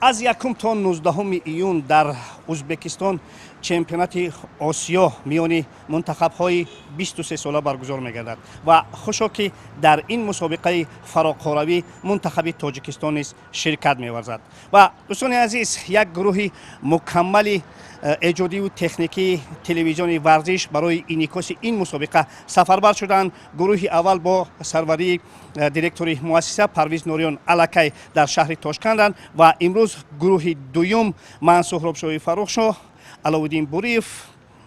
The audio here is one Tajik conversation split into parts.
Аз 1 то 19 июн дар Узбекистон чемпионати Осиё миёни мунтахабҳои 23 сола баргузор мегардад ва хушо ки дар ин мусобиқаи фароқоравӣ мунтахаби Тоҷикистон низ ширкат меварзад. Ва, дӯстони азиз, як гурӯҳи мукаммали эҷодиву техникии телевизиони Варзиш барои инъикоси ин мусобиқа сафарбар шуданд. Гурӯҳи аввал бо сарварии директори муассиса Парвиз Нуриён аллакай дар шаҳри Тошканданд ва имрӯз гурӯҳи дуюм, ман, Суҳробшоҳи Фаррухшоҳ, Аловуддин Буриев,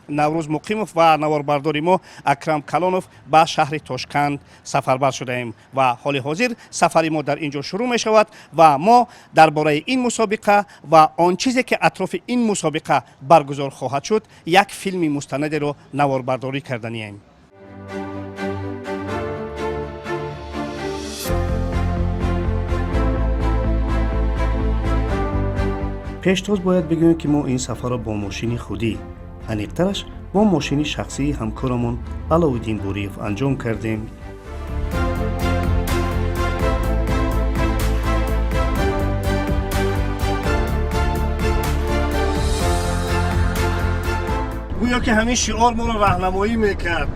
Наврӯз Муқимов ва наворбардори мо Акрам Калонов ба шаҳри Тошканд сафарбар шудаем ва ҳоли ҳозир сафари мо дар ин ҷо шурӯъ мешавад ва мо дар бораи ин мусобиқа ва он чизе ки атрофи ин мусобиқа баргузор хоҳад шуд, як филми мустанадеро наворбардорӣ карданием. Пештоз бояд бигӯем, ки мо ин сафарро бо мошини худӣ, аниқтараш бо мошини шахсии ҳамкорамон Аловуддин Буриев анҷом кардем. Гӯё ки ҳамин шиор моро раҳнамоӣ мекард,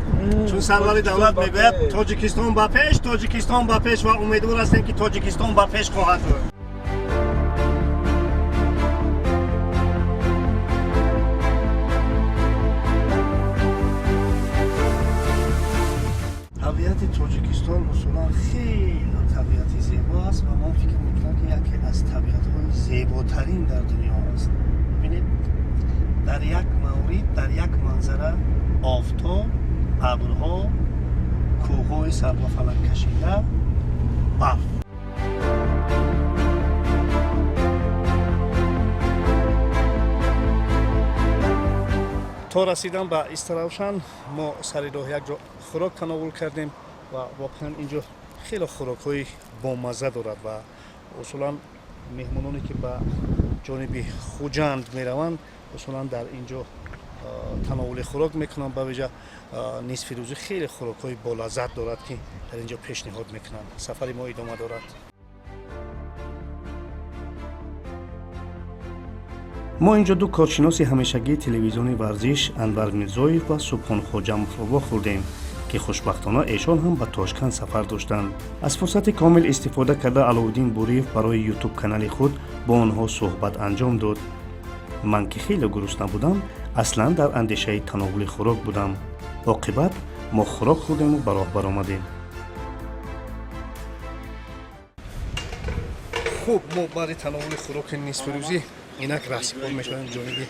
чун сарвари давлат мегӯяд: «Тоҷикистон ба пеш, Тоҷикистон ба пеш!» Ва умедвор ҳастем, ки Тоҷикистон ба пеш хоҳад буд. Табиати Тоҷикистон усулан хеле табиати зебо аст ва ман фикр мекунам, ки яке аз табиатҳои зеботарин дар дунё аст. Бибинед, дар як маврид, дар як манзара офтоб, абрҳо, кӯҳҳои сарбафалак кашида, барф. То расидан ба Истаравшан мо сари роҳ як ҷо хӯрок тановул кардем ва воқеан ин ҷо хеле хӯрокҳои бомазза дорад ва усулан меҳмононе, ки ба ҷониби Хуҷанд мераванд, усулан дар ин ҷо тановули хӯрок мекунанд. Ба вижа нисфи рӯзӣ хеле хӯрокҳои болаззат дорад, ки дар ин ҷо пешниҳод мекунанд. Сафари мо идома дорад. Мо ин ҷо ду коршиноси ҳамешагии телевизиони Варзиш, Анвар Мирзоев ва Субҳон Хоҷамовро вохӯрдем, ки хушбахтона эшон ҳам ба Тошканд сафар доштанд. Аз фурсати комил истифода карда, Аловуддин Буриев барои Ютуб канали худ бо онҳо суҳбат анҷом дод. Ман, ки хеле гурусна будам, аслан дар андешаи тановули хӯрок будам. Оқибат мо хӯрок хӯрдему ба роҳ баромадем. Хуб, мо баъди тановули хӯроки нисфирӯзӣ инак раҳсипор мешавем ҷониби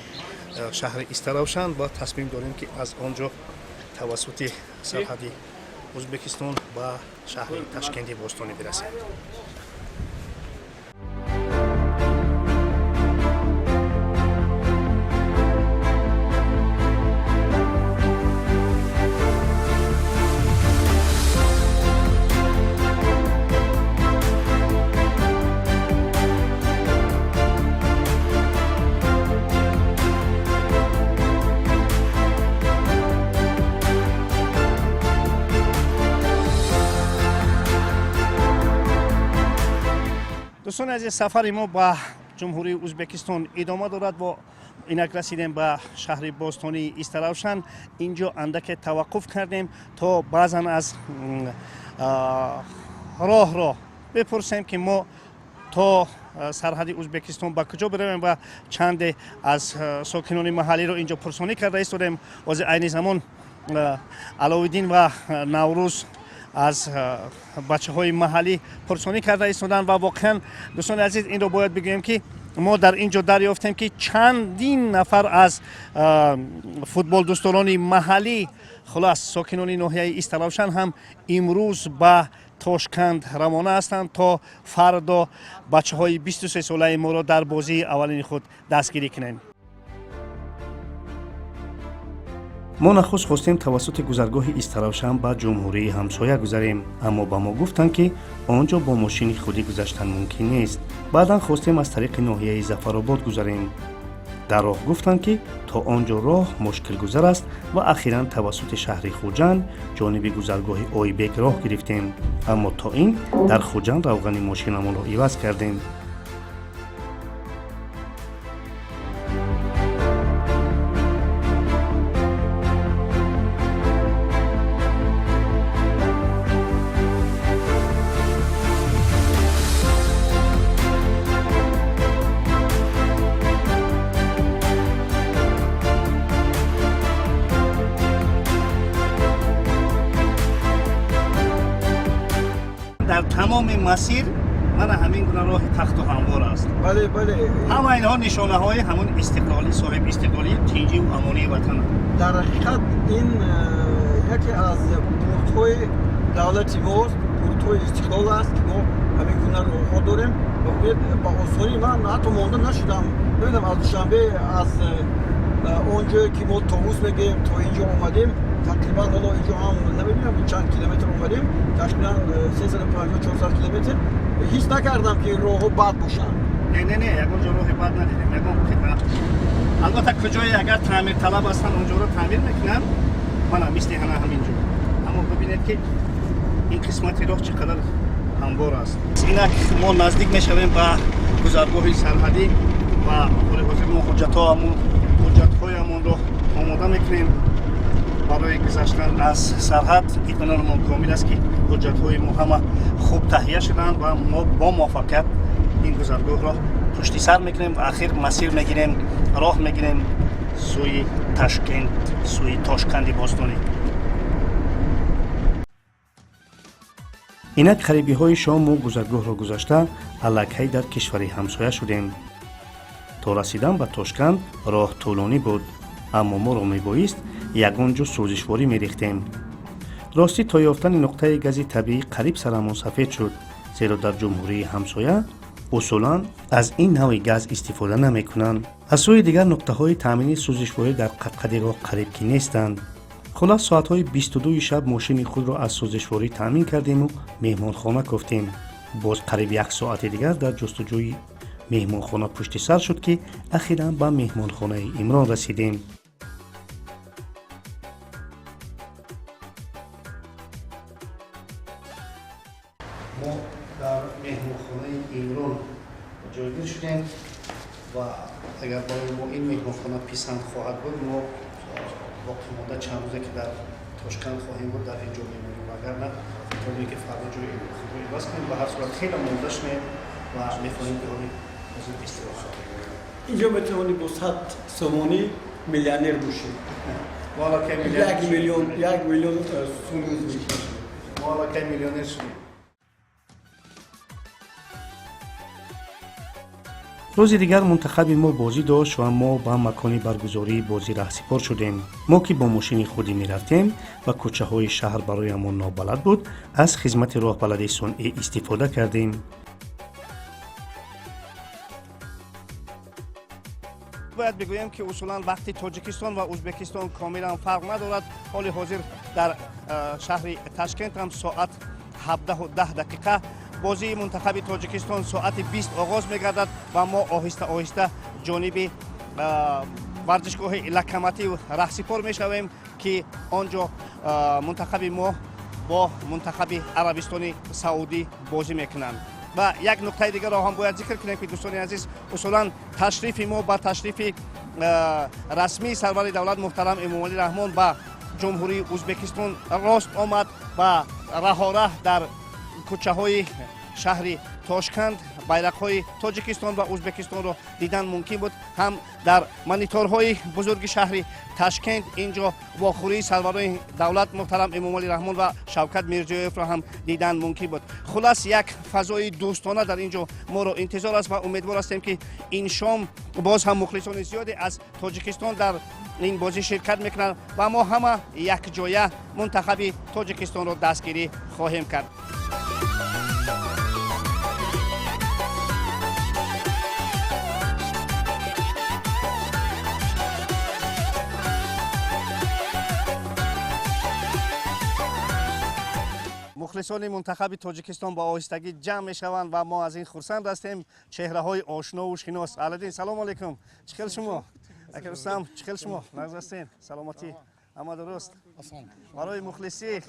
шаҳри Истаравшан ва тасмим дорем, ки аз он ҷо тавассути сарҳади Ӯзбекистон ба шаҳри Ташкенти бостонӣ бирасем. Дӯстони азиз, сафари мо ба Ҷумҳурии Ӯзбекистон идома дорад. Бо инак расидем ба шаҳри бостонии Истаравшан. Инҷо андаке таваққуф кардем, то баъзан аз роҳро бипурсем, ки мо то сарҳади Ӯзбекистон ба куҷо биравем, ва чанде аз сокинони маҳаллиро инҷо пурсонӣ карда истодем. Ҳозир айни замон Аловиддин ва Наврӯз аз бачаҳои маҳаллӣ пурсонӣ карда истоданд. Ва воқеан, дӯстони азиз, инро бояд бигӯем, ки мо дар ин ҷо дарёфтем, ки чандин нафар аз футболдӯсторони маҳаллӣ, хулас сокинони ноҳияи Истаравшан ҳам имрӯз ба Тошканд равона ҳастанд, то фардо бачаҳои 23 солаи моро дар бозии аввалини худ дастгирӣ кунем. Мо нахуст хостем тавассути гузаргоҳи Истаравшан ба ҷумҳурии ҳамсоя гузарем, аммо ба мо гуфтанд, ки он ҷо бо мошини худӣ гузаштан мумкин нест. Баъдан хостем аз тариқи ноҳияи Зафаробод гузарем. Дар роҳ гуфтанд, ки то он ҷо роҳ мушкилгузар аст ва ахиран тавассути шаҳри Хуҷанд ҷониби гузаргоҳи Ойбек роҳ гирифтем, аммо то ин дар Хуҷанд равғани мошинамонро иваз кардем. Масир мана ҳамин гуна роҳи тахту ҳамвор аст. Бале, бале. Ҳама инҳо нишонаҳои ҳамон истиқлолӣ, соҳиб истиқлолӣ, тинҷиву амонии ватан. Дар ҳақиқат, ин яке аз бурдҳои давлати мост, бурдҳои истиқлол аст, ки мо ҳамин гуна роҳҳо дорем. Ва бубинед, ба осонӣ ман ҳатто монда нашудам. Намедонам, аз Душанбе, аз он ҷое ки мо Товус мегӯем, то ин ҷо омадем, тақрибан ҳоло ин ҷо ҳам намедонам чанд километр омадем, тақрибан 350-400 километр. Ҳис накардам, ки роҳҳо бад бошанд. Не, не, не, ягон ҷо роҳи бад надидем, ягон қитъа. Албатта, куҷое агар таъмирталаб ҳастанд, онҷоро таъмир мекунанд, мана мисли ҳана ҳамин ҷо. Аммо бибинед, ки ин қисмати роҳ чӣ қадар ҳамвор аст. Инак мо наздик мешавем ба гузаргоҳи сарҳадӣ ва ҳоли ҳозир мо ҳуҷҷатҳоямонро омода мекунем барои гузаштан аз сарҳад. Итминонамон комил аст, ки ҳуҷҷатҳои мо ҳама хуб таҳия шуданд ва мо бо муваффақият ин гузаргоҳро пушти сар мекунем ва ахир масир мегирем, роҳ мегирем сӯи Ташкент, сӯи Тошканди бостонӣ. Инак қарибиҳои шом мо гузаргоҳро гузашта, аллакай дар кишвари ҳамсоя шудем. То расидан ба Тошканд роҳ тӯлонӣ буд, аммо моро мебоист ягон ҷо сӯзишворӣ мерехтем. Ростӣ, то ёфтани нуқтаи гази табиӣ қариб сарамон сафед шуд, зеро дар ҷумҳурии ҳамсоя усулан аз ин навъи газ истифода намекунанд. Аз сӯи дигар, нуқтаҳои таъмини сӯзишворӣ дар қадқади роҳ қариб ки нестанд. Хулас, соатҳои 22-и шаб мошини худро аз сӯзишворӣ таъмин кардему меҳмонхона кофтем. Боз қариб як соати дигар дар ҷустуҷӯи меҳмонхона пушти сар шуд, ки ахиран ба меҳмонхонаи Имрон расидем. Мо дар меҳмонхонаи Имрон ҷойгир шудем ва агар барои мо ин меҳмонхона писанд хоҳад буд, мо боқимонда чанд рӯзе, ки дар Тошканд хоҳем буд, дар ин ҷо мемонем ва агар на, метавонем, ки фардо ҷои худро иваз кунем. Ба ҳар сурат, хеле монда шудем ва мехоҳем, ки ҳоли ҳозир истироҳат. Инҷо метавонӣ бо 100 сомонӣ миллионер бошӣ. Мо аллакай миллионер. 1 миллион, 1 миллион суми ӯзбекӣ. Мо аллакай миллионер шудем. Рӯзи дигар мунтахаби мо бозӣ дошт ва мо ба макони баргузории бозӣ раҳсипор шудем. Мо ки бо мошини худӣ мерафтем ва кӯчаҳои шаҳр бароямон нобалад буд, аз хизмати роҳбалади сунъӣ истифода кардем. Бояд бигӯем, ки усулан вақти Тоҷикистон ва Ӯзбекистон комилан фарқ надорад. Ҳоли ҳозир дар шаҳри Ташкент ҳам соат 17:10. Бозии мунтахаби Тоҷикистон соати 20 оғоз мегардад ва мо оҳиста оҳиста ҷониби варзишгоҳи Локомотив раҳсипор мешавем, ки он ҷо мунтахаби мо бо мунтахаби Арабистони Саудӣ бозӣ мекунанд. Ва як нуқтаи дигарро ҳам бояд зикр кунем, ки, дӯстони азиз, усулан ташрифи мо ба ташрифи расмии сарвари давлат муҳтарам Эмомалӣ Раҳмон ба Ҷумҳурии Ӯзбекистон рост омад ва раҳораҳ дар кӯчаҳои шаҳри Тошканд байрақҳои Тоҷикистон ва Ӯзбекистонро дидан мумкин буд. Ҳам дар мониторҳои бузурги шаҳри Ташкент ин ҷо вохӯрии сарварони давлат муҳтарам Эмомалӣ Раҳмон ва Шавкат Мирзиёевро ҳам дидан мумкин буд. Хулас, як фазои дӯстона дар ин ҷо моро интизор аст ва умедвор ҳастем, ки ин шом боз ҳам мухлисони зиёде аз Тоҷикистон дар ин бозӣ ширкат мекунанд ва мо ҳама якҷоя мунтахаби Тоҷикистонро дастгирӣ хоҳем кард. Мухлисони мунтахаби Тоҷикистон ба оҳистагӣ ҷамъ мешаванд ва мо аз ин хурсанд ҳастем. Чеҳраҳои ошнову шинос. Аладдин, салому алайкум, чӣ хел шумо? Ака Рустам, чӣ хел шумо, нағз ҳастем? Саломатӣ, ҳама дуруст? Барои мухлисӣ.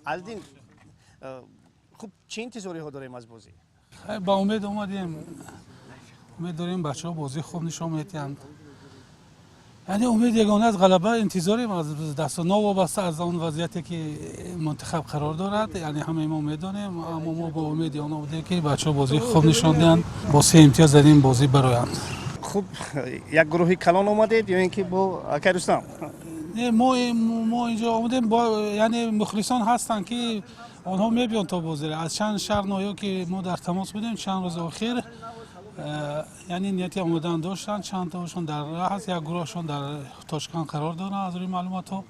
Алиддин, хуб, чӣ интизориҳо дорем аз бозӣ? Ба умед омадем, умед дорем, бачаҳо бозии хуб нишон медиҳанд. Яъне умед ягона аз ғалаба интизорем аз даст, новобаста аз он вазъияте ки мунтахаб қарор дорад. Яъне ҳамаи мо медонем, аммо мо бо умеди он омадем, ки бачаҳо бозии хуб нишон диҳанд, бо се имтиёз дар ин бозӣ бароянд. Хуб, як гурӯҳи калон омадед ё ин ки бо акай Рустам? Не, мо инҷо омадем, яъне мухлисон ҳастанд, ки Онҳо мебиёнд то бозиро. Аз чанд шаҳр, ноҳиё, ки мо дар тамос будем чанд рӯзи охир, яъне нияти омодан доштанд. Чандтаошон дар раҳ аст, як гурӯҳшон дар Тошканд қарор доранд. Аз рӯи маълумотҳо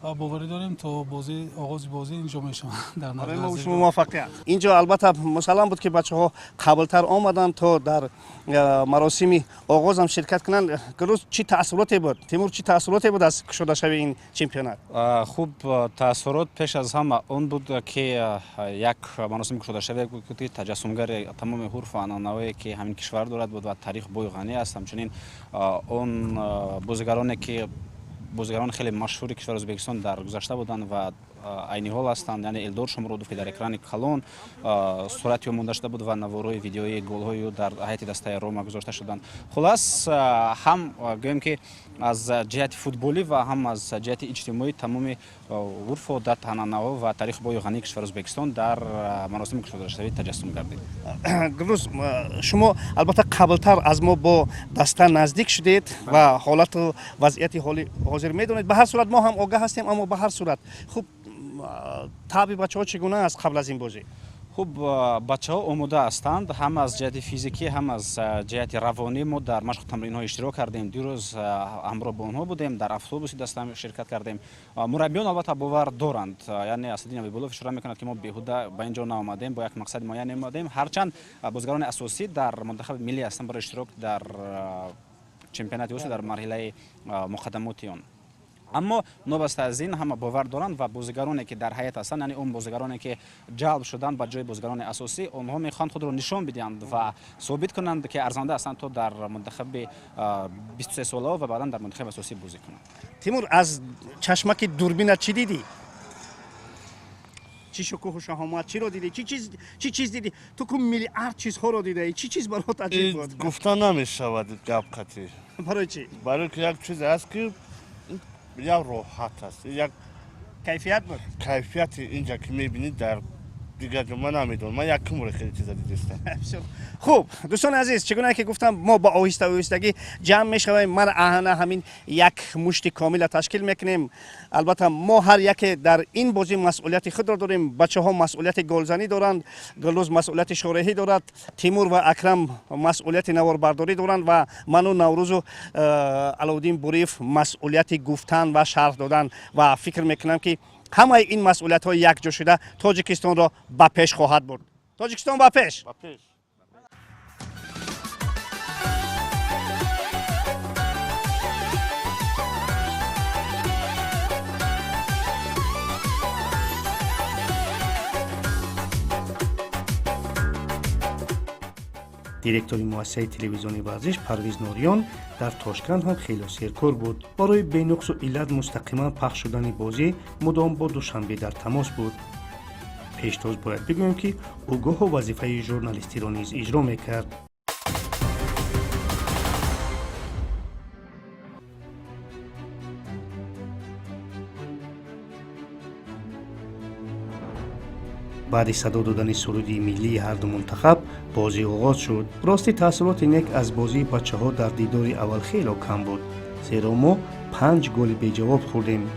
ва боварӣ дорем, то бозӣ, оғози бозӣ инҷо мешаванд дар Барои мо шумо муваффақият. Инҷо албатта мусаллам буд, ки бачаҳо қаблтар омаданд, то дар маросими оғозам ширкат кунанд. Гулрӯз, чӣ таассуроте буд, Тимур, чӣ таассуроте буд аз кушодашавии ин чемпионат? Хуб, таассурот пеш аз ҳама он буд, ки як маросими кушодашавие буд, ки таҷассумгари тамоми ҳурфу анъанаҳое, ки ҳамин кишвар дорад, буд ва таърих бою ғанӣ аст. Ҳамчунин он бозигароне, ки бозигарони хеле машҳури кишвари Ӯзбекистон дар гузашта буданд ва айни ҳол ҳастанд, яъне Элдор Шомуродов, ки дар экрани калон сурати ӯ монда шуда буд ва наворҳои видеои голҳои ӯ дар ҳайати дастаи Рома гузошта шуданд. Хулас, ҳам гӯем, ки аз ҷиҳати футболӣ ва ҳам аз ҷиҳати иҷтимоӣ тамоми урфу одат, анъанаҳо ва таърихи бою ғании кишвари Ӯзбекистон дар маросими кушодашавӣ таҷассум гардид. Гулрӯз, шумо албатта қаблтар аз мо бо даста наздик шудед ва ҳолату вазъияти ҳоли ҳозир медонед. Ба ҳар сурат, мо ҳам огаҳ ҳастем, аммо ба ҳар сурат, хуб, таби бачаҳо чӣ гуна аст қабл аз ин бозӣ? Хуб, бачаҳо омода ҳастанд, ҳам аз ҷиҳати физикӣ, ҳам аз ҷиҳати равонӣ. Мо дар машқу тамринҳо иштирок кардем, дирӯз ҳамроҳ бо онҳо будем, дар автобуси даста ширкат кардем. Мураббиён албатта бовар доранд, яъне Асаддин Абибуллов ишора мекунад, ки мо беҳуда ба ин ҷо наомадем, бо як мақсади муайян омадем, ҳарчанд бозигарони асосӣ дар мунтахаби миллӣ ҳастанд барои иштирок дар чемпионати Осиё дар марҳилаи муқаддамоти он. Аммо новобаста аз ин ҳама бовар доранд ва бозигароне, ки дар ҳайат ҳастанд, яъне он бозигароне, ки ҷалб шуданд ба ҷои бозигарони асосӣ, онҳо мехоҳанд худро нишон бидиҳанд ва собит кунанд, ки арзанда ҳастанд, то дар мунтахаби 23 солаҳо ва баъдан дар мунтахаби асосӣ бозӣ кунанд. Тимур, аз чашмаки дурбина чӣ дидӣ? Чӣ шукӯҳу шаҳомат, чиро дидӣ? Чӣ чиз дидӣ? Ту ку миллиард чизҳоро дидаӣ, чӣ чиз барот аҷиб буд? Гуфта намешавад гап қатӣ. Барои чӣ? Барои ки як чизе аст, ки як роҳат аст, як кайфият буд. Кайфияти инҷа, ки мебинӣ, дар дигар ҷо ман намедонам. Ман якум бора хеле чиза дидистам. Хуб, дӯстони азиз, чӣ гуна ки гуфтам, мо ба оҳиста оҳистагӣ ҷамъ мешавем. Ман аҳана ҳамин як мушти комила ташкил мекунем. Албатта, мо ҳар яке дар ин бозӣ масъулияти худро дорем. Бачаҳо масъулияти голзанӣ доранд, Гулрӯз масъулияти шореҳӣ дорад, Тимур ва Акрам масъулияти наворбардорӣ доранд ва ману Наврӯзу Аловуддин Буриев масъулияти гуфтан ва шарҳ додан. Ва фикр мекунам, ки ҳамаи ин масъулиятҳо якҷо шуда Тоҷикистонро ба пеш хоҳад бурд. Тоҷикистон, ба пеш! Ба пеш! Директори муассисаи телевизиони «Варзиш» Парвиз Нориён дар Тошканд ҳам хело серкор буд. Барои бенуқсу иллат мустақиман пахш шудани бозӣ мудом бо Душанбе дар тамос буд. Пештоз бояд бигӯем, ки ӯ гоҳо вазифаи журналистиро низ иҷро мекард. Баъди садо додани суруди миллии ҳарду мунтахаб бозӣ оғоз шуд. Рости, таассуроти нек аз бозии бачаҳо дар дидори аввал хело кам буд, зеро мо панҷ голи беҷавоб хӯрдем.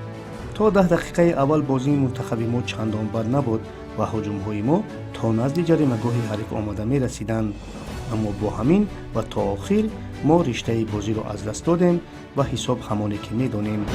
То 10 дақиқаи аввал бозии мунтахаби мо чандон бад набуд ва ҳуҷумҳои мо то назди ҷаримагоҳи ҳариф омода мерасиданд, аммо бо ҳамин ва то охир мо риштаи бозиро аз даст додем ва ҳисоб ҳамоне, ки медонем.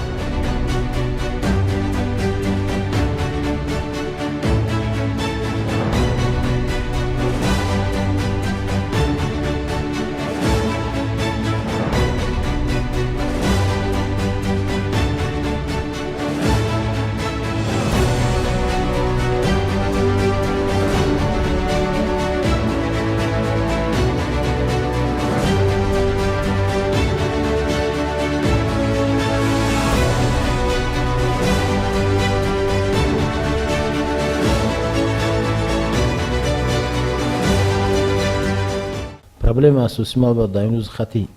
Проблемаи асосии мо албатта дар имрӯз хати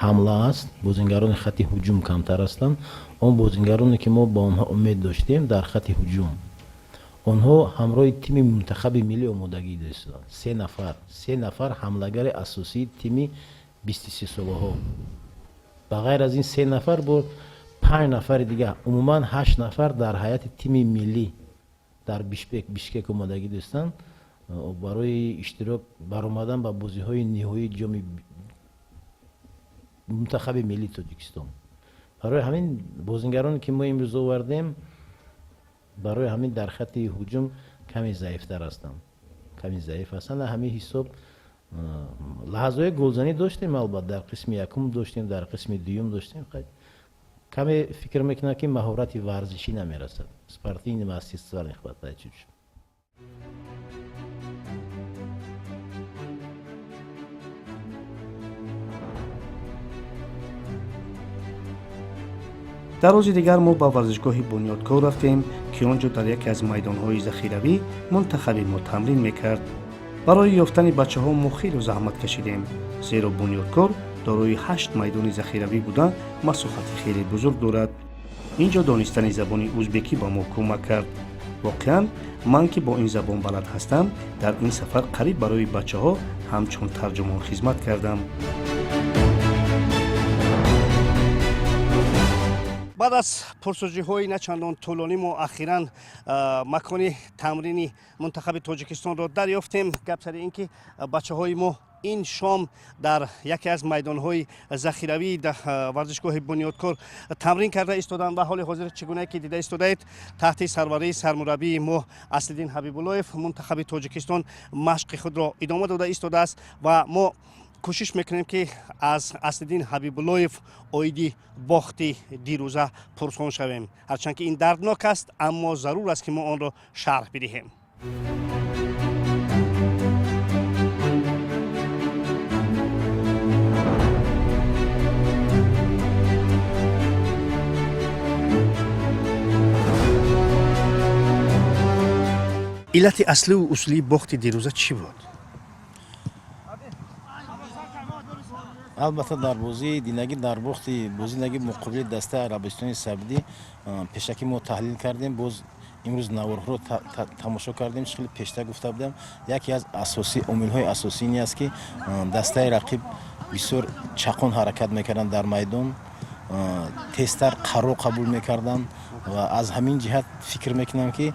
ҳамла аст. Бозингарони хати ҳуҷум камтар ҳастанд. Он бозингароне, ки мо ба онҳо умед доштем дар хати ҳуҷум, онҳо ҳамроҳи тими мунтахаби миллӣ омодагӣ доштанд. Се нафар ҳамлагари асосии тими 23 солаҳо. Ба ғайр аз ин се нафар, бо панҷ нафари дигар, умуман ҳашт нафар дар ҳайати тими миллӣ. Дар Бишкек омадагӣ дӯстанд барои иштирок баромадан ба бозиҳои ниҳоии ҷоми мунтахаби миллии Тоҷикистон. Барои ҳамин бозингароне, ки мо имрӯз овардем, барои ҳамин дар хатти ҳуҷум каме заифтар ҳастанд, каме заиф ҳастанд. Ҳамин ҳисоб лаҳзаҳои голзанӣ доштем, албатта, дар қисми якум доштем, дар қисми дуюм доштем. Каме фикр мекунам, ки маҳорати варзишӣ намерасад, спортивный мастерства не хватает чуть-чуть. Дар рӯзи дигар мо ба варзишгоҳи Бунёдкор рафтем, ки он ҷо дар яке аз майдонҳои захиравӣ мунтахаби мо тамрин мекард. Барои ёфтани бачаҳо мо хеле заҳмат кашидем, зеро Бунёдкор дорои ҳашт майдони захиравӣ буда, масоҳати хеле бузург дорад. Ин ҷо донистани забони узбекӣ ба мо кӯмак кард. Воқеан, ман, ки бо ин забон балад ҳастам, дар ин сафар қариб барои бачаҳо ҳамчун тарҷумон хизмат кардам. Баъд аз пурсуҷӯиҳои начандон тӯлонӣ мо ахиран макони тамрини мунтахаби Тоҷикистонро дарёфтем. Гап сари ин ки бачаҳои мо ин шом дар яке аз майдонҳои захиравии варзишгоҳи Бунёдкор тамрин карда истоданд ва ҳоли ҳозир, чӣ гунае ки дида истодаед, таҳти сарварии сармураббии мо Аслиддин Ҳабибуллоев мунтахаби Тоҷикистон машқи худро идома дода истодааст ва мо кӯшиш мекунем, ки аз Аслиддин Ҳабибуллоев оиди бохти дирӯза пурсон шавем. Ҳарчанд ки ин дарднок аст, аммо зарур аст, ки мо онро шарҳ бидиҳем. Иллати аслию усулии бохти дирӯза чӣ буд? Албатта, дар бозии динагӣ, дар бохти бозии динагӣ муқобили дастаи Арабистони Савдӣ, пешакӣ мо таҳлил кардем, боз имрӯз наворҳоро тамошо кардем. Чӣ хеле пештар гуфта будам, яке аз асосӣ омилҳои асосӣ ин аст, ки дастаи рақиб бисёр чақон ҳаракат мекарданд дар майдон, тезтар қарор қабул мекарданд ва аз ҳамин ҷиҳат фикр мекунам, ки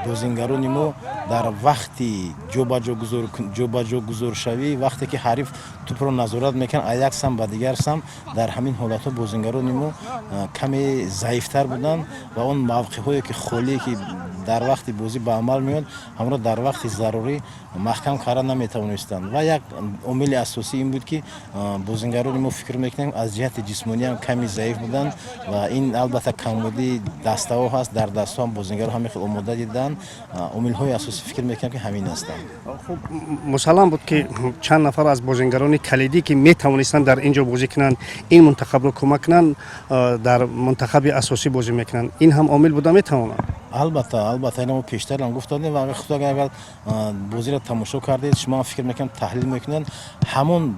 бозингарони мо дар вақти ҷобаҷо гузоршавӣ, вақте ки ҳариф тӯпро назорат мекунад аз як самт ба дигар самт, дар ҳамин ҳолатҳо бозингарони мо каме заифтар буданд ва он мавқеъҳое ки холие ки дар вақти бозӣ ба амал меояд, ҳамро дар вақти зарурӣ маҳкам карда наметавонистанд. Ва як омили асосӣ ин буд, ки бозингарони мо, фикр мекунем, аз ҷиҳати ҷисмонӣ ҳам каме заиф буданд ва ин албатта камбудии дастаҳо ҳаст. Дар дастҳо ҳам бозингаро ҳамин хел омода диданд. Омилҳои асосӣ, фикр мекунам, ки ҳамин ҳастанд. Хуб, мусаллам буд, ки чанд нафар аз бозингарони калидӣ, ки метавонистанд дар ин ҷо бозӣ кунанд, ин мунтахабро кӯмак кунанд, дар мунтахаби асосӣ бозӣ мекунанд. Ин ҳам омил буда метавонад. Албатта, албатта, ина мо пештар ҳам гуфта будем ва агар худ агар бозиро тамошо кардед, шумо ҳам фикр мекунам, таҳлил мекунед, ҳамон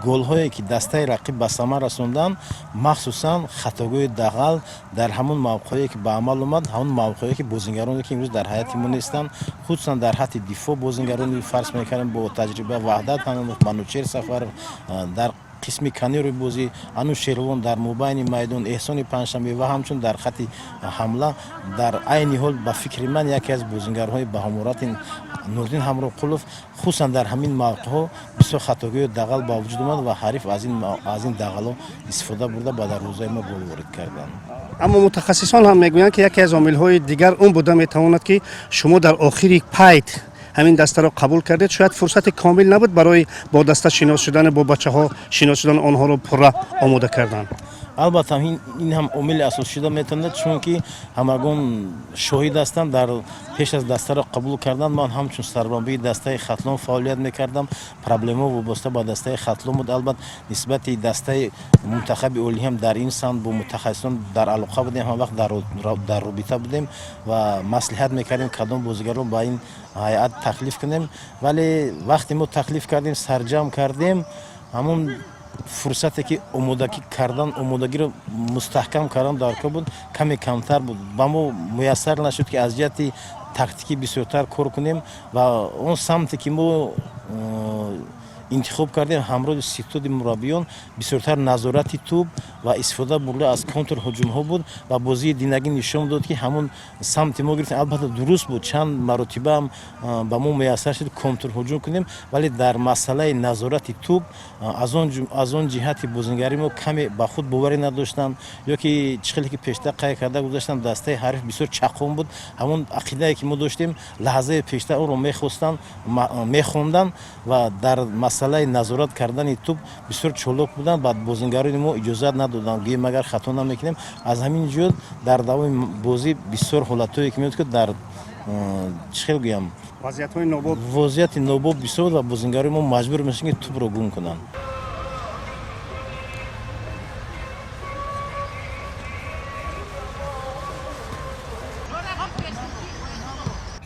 голҳое ки дастаи рақиб ба самар расонданд, махсусан хатогӯи дағал дар ҳамон мавқеое ки ба амал омад, ҳамон мавқеое ки бозингароне ки имрӯз дар ҳайати мо нестанд, хусусан дар хатти дифоъ бозингарони, фарз мекардем, бо таҷриба Ваҳдат Ҳанонов, Манучер Сафаров дар қисми канори бозӣ, Анушервон дар мобайни майдон, Эҳсони Панҷшанбе ва ҳамчун дар хатти ҳамла, дар айни ҳол, ба фикри ман, яке аз бозингарҳои баҳаморати Нурдин Ҳамроқулов, хусусан дар ҳамин мавқеъҳо бисёр хатогии дағал ба вуҷуд омад ва ҳариф аз ин дағалҳо истифода бурда, ба дарвозаи мо гол ворид карданд. Аммо мутахассисон ҳам мегӯянд, ки яке аз омилҳои дигар он буда метавонад, ки шумо дар охири пайт ҳамин дастаро қабул кардед. Шояд фурсати комил набуд барои бо даста шинос шудан, бо бачаҳо шинос шудан, онҳоро пурра омода кардан. Албатта, ин ҳам омили асосӣ шуда метавонад, чунки ҳамагон шоҳид ҳастанд, дар пеш аз дастаро қабул кардан ман ҳамчун сармураббии дастаи Хатлон фаъолият мекардам. Проблемаҳо вобаста ба дастаи Хатлон буд. Албат, нисбати дастаи мунтахаби олӣ ҳам дар ин самт бо мутахассисон дар алоқа будем, ҳама вақт дар робита будем ва маслиҳат мекардем, кадом бозигарро ба ин ҳайат таклиф кунем. Вале вақте мо таклиф кардем, сарҷамъ кардем, ҳамон фурсате ки омодагӣ кардан, омодагиро мустаҳкам кардан дар кор буд, каме камтар буд. Ба мо муяссар нашуд, ки аз ҷиҳати тактикӣ бисёртар кор кунем ва он самте ки мо Интихоб кардем ҳамроҳи ситоди мураббиён, бисёртар назорати тӯб ва истифода бурда аз контрҳуҷумҳо буд ва бозии динагӣ нишон дод, ки ҳамон самти мо гирифтем. Албатта, дуруст буд, чанд маротибаам ба мо муяссар шуд контрҳуҷум кунем, вале дар масъалаи назорати тӯб аз он ҷиҳати бозингари мо каме ба худ боварӣ надоштанд ё ки чӣ хеле ки пештар қайд карда гузаштам, дастаи ҳариф бисёр чаққон буд. Ҳамон ақидае ки мо доштем, лаҳзаи пештар онро мехостанд, мехонданд ва дар масъалаи назорат кардани тӯб бисёр чолок буданд ва бозингарони мо иҷозат надоданд. Гӯем, агар хато намекунем, аз ҳамин ҷиҳат дар давоми бозӣ бисёр ҳолатҳое ки меояд, ки дар чӣ хел гӯям, вазъиятҳои нобоб, вазъияти нобоб бисёр ва бозингарони мо маҷбур мешаванд, ки тӯбро гум кунанд.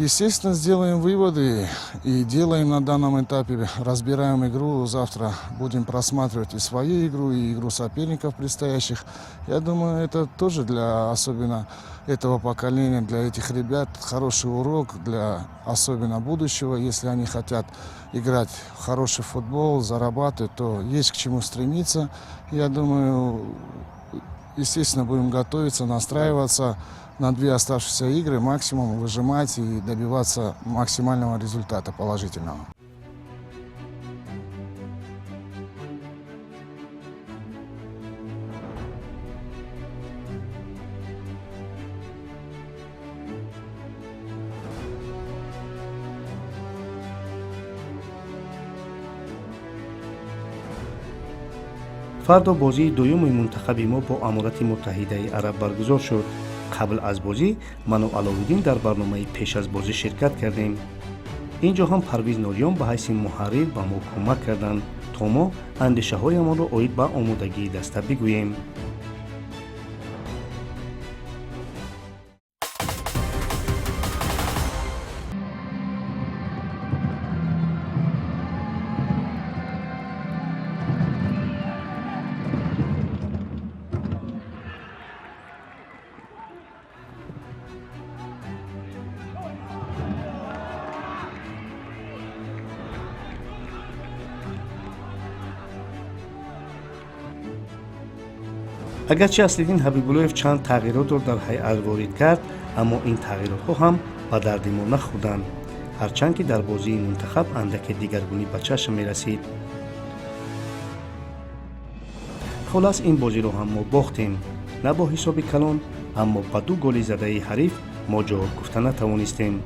Естественно, сделаем выводы и делаем на данном этапе, разбираем игру. Завтра будем просматривать и свою игру, и игру соперников предстоящих. Я думаю, это тоже для особенно этого поколения, для этих ребят хороший урок для особенно будущего. Если они хотят играть в хороший футбол, зарабатывать, то есть к чему стремиться. Я думаю, естественно, будем готовиться, настраиваться на две оставшиеся игры, максимум выжимать и добиваться максимального результата положительного. Фардо бозии дуюми мунтахаби мо бо Аморати Муттаҳидаи Араб баргузор шуд. Қабл аз бозӣ ману Аловиддин дар барномаи пеш аз бозӣ ширкат кардем. Ин ҷо ҳам Парвиз Нориён ба ҳайси муҳаррир ба мо кӯмак карданд, то мо андешаҳоямонро оид ба омодагии даста бигӯем. Агарчи Аслиддин Ҳабибуллоев чанд тағйиротро дар ҳайат ворид кард, аммо ин тағйиротҳо ҳам ба дарди мо нахӯрданд, ҳарчанд ки дар бозии мунтахаб андаке дигаргунӣ ба чашм мерасид. Холас, ин бозиро ҳам мо бохтем, на бо ҳисоби калон, аммо ба ду голи задаи ҳариф мо ҷавоб гуфта натавонистем.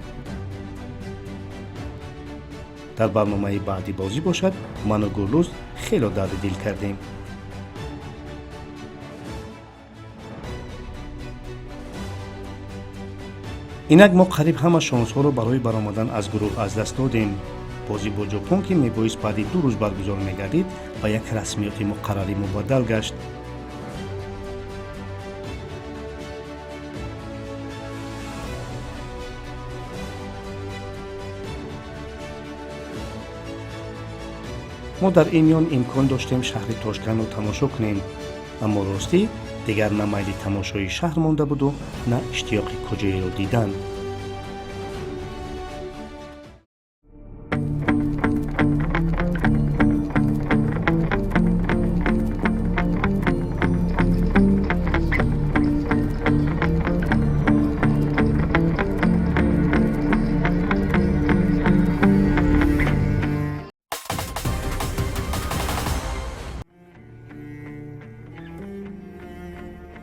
Дар барномаи баъди бозӣ бошад, ману Гуллуз хело дарди дил кардем. Инак мо қариб ҳама шонсҳоро барои баромадан аз гурӯҳ аз даст додем. Бозӣ бо Ҷопон, ки мебоист баъди 2 рӯз баргузор мегардид, ба як расмиёти муқаррарӣ мубаддал гашт. Мо дар ин миён имкон доштем шаҳри Тошкандро тамошо кунем, аммо ростӣ дигар на майли тамошои шаҳр монда буду, на иштиёқи куҷоеро дидан.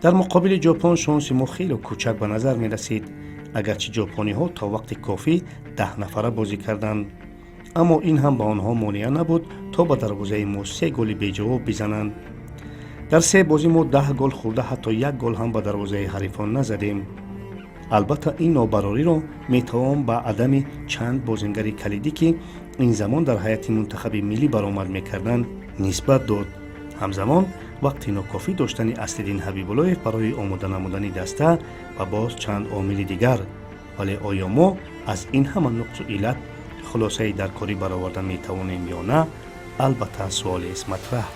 Дар муқобили Ҷопон шонси мо хеле кӯчак ба назар мерасид. Агарчи ҷопониҳо то вақти кофӣ 10 нафара бозӣ карданд, аммо ин ҳам ба онҳо монеа набуд, то ба дарвозаи мо се голи беҷавоб бизананд. Дар се бозӣ мо 10 гол хӯрда, ҳатто як гол ҳам ба дарвозаи ҳарифон назадем. Албатта, ин нобарориро метавон ба адами чанд бозингари калидӣ, ки ин замон дар ҳайати мунтахаби миллӣ баромад мекарданд, нисбат дод. Ҳамзамон вақти нокофӣ доштани Аслиддин Ҳабибуллоев барои омода намудани даста ва боз чанд омили дигар. Вале оё мо аз ин ҳама нуқсу иллат хулосаи даркорӣ бароварда метавонем ё на, албатта, суолест матраҳ.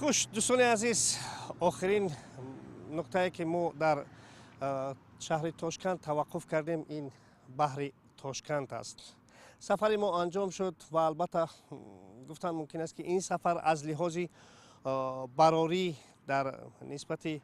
Хуш, дӯстони азиз, охирин нуқтае, ки мо дар шаҳри Тошканд таваққуф кардем, ин баҳри Тошканд аст. Сафари мо анҷом шуд ва албатта гуфтан мумкин аст, ки ин сафар аз лиҳози барорӣ дар нисбати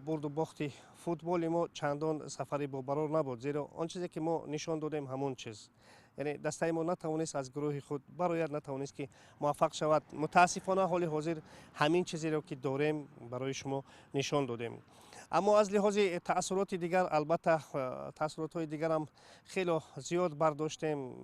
бурду бохти футболи мо чандон сафари бобарор набуд, зеро он чизе, ки мо нишон додем, ҳамон чиз, яъне дастаи мо натавонист аз гурӯҳи худ барояд, натавонист, ки муваффақ шавад. Мутаассифона, ҳоли ҳозир ҳамин чизеро, ки дорем, барои шумо нишон додем. Аммо аз лиҳози таассуроти дигар, албатта, таассуротҳои дигарам хело зиёд бардоштем.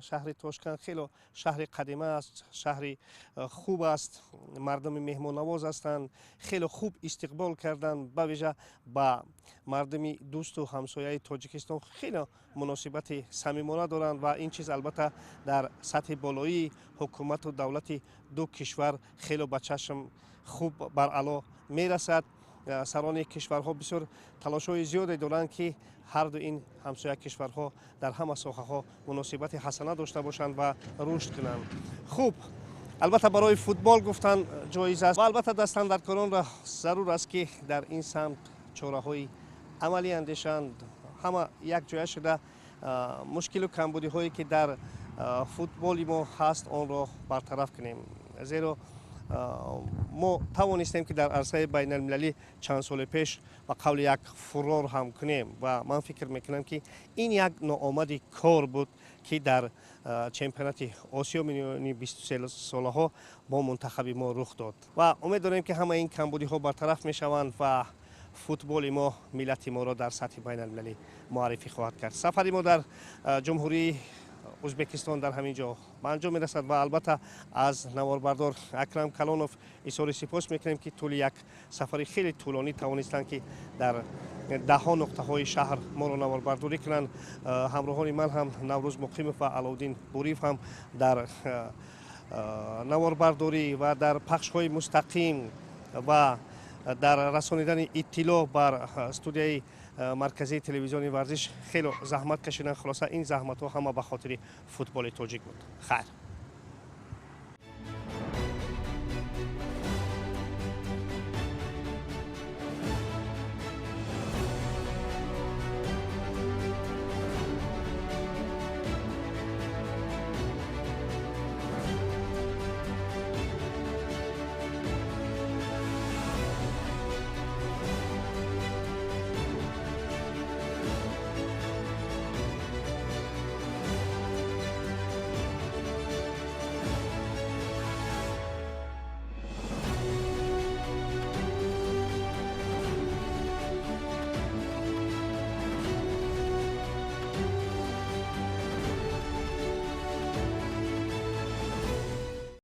Шаҳри Тошканд хело шаҳри қадима аст, шаҳри хуб аст, мардуми меҳмоннавоз ҳастанд, хело хуб истиқбол карданд. Ба вижа ба мардуми дӯсту ҳамсояи Тоҷикистон хело муносибати самимона доранд ва ин чиз, албатта, дар сатҳи болоии ҳукумату давлати ду кишвар хело ба чашм хуб баръало мерасад. Сарони кишварҳо бисёр талошҳои зиёде доранд, ки ҳарду ин ҳамсоя кишварҳо дар ҳама соҳаҳо муносибати ҳасана дошта бошанд ва рушд кунанд. Хуб, албатта, барои футбол гуфтан ҷоиз аст ва албатта дастандаркоронро зарур аст, ки дар ин самт чораҳои амалӣ андешанд. Ҳама якҷоя шуда мушкилу камбудиҳое, ки дар футболи мо ҳаст, онро бартараф кунем, зеро мо тавонистем, ки дар арсаи байналмилалӣ чанд соли пеш ба қавли як фурор ҳам кунем. Ва ман фикр мекунам, ки ин як ноомади кор буд, ки дар чемпионати Осиё миёни 23 солаҳо бо мунтахаби мо рух дод. Ва умед дорем, ки ҳама ин камбудиҳо бартараф мешаванд ва футболи мо миллати моро дар сатҳи байналмилалӣ муаррифӣ хоҳад кард. Сафари мо дар Ҷумҳурии Ӯзбекистон дар ҳамин ҷо ба анҷом мерасад ва албатта аз наворбардор Акрам Калонов изҳори сипос мекунем, ки тӯли як сафари хеле тӯлонӣ тавонистанд, ки дар даҳҳо нуқтаҳои шаҳр моро наворбардорӣ кунанд. Ҳамроҳони ман ҳам, Наврӯз Муқимов ва Аловуддин Буриев ҳам, дар наворбардорӣ ва дар пахшҳои мустақим ва дар расонидани иттилоъ бар студияи марказии телевизиони Варзиш хело заҳмат кашиданд. Хулоса, ин заҳматҳо ҳама ба хотири футболи тоҷик буд. Хайр.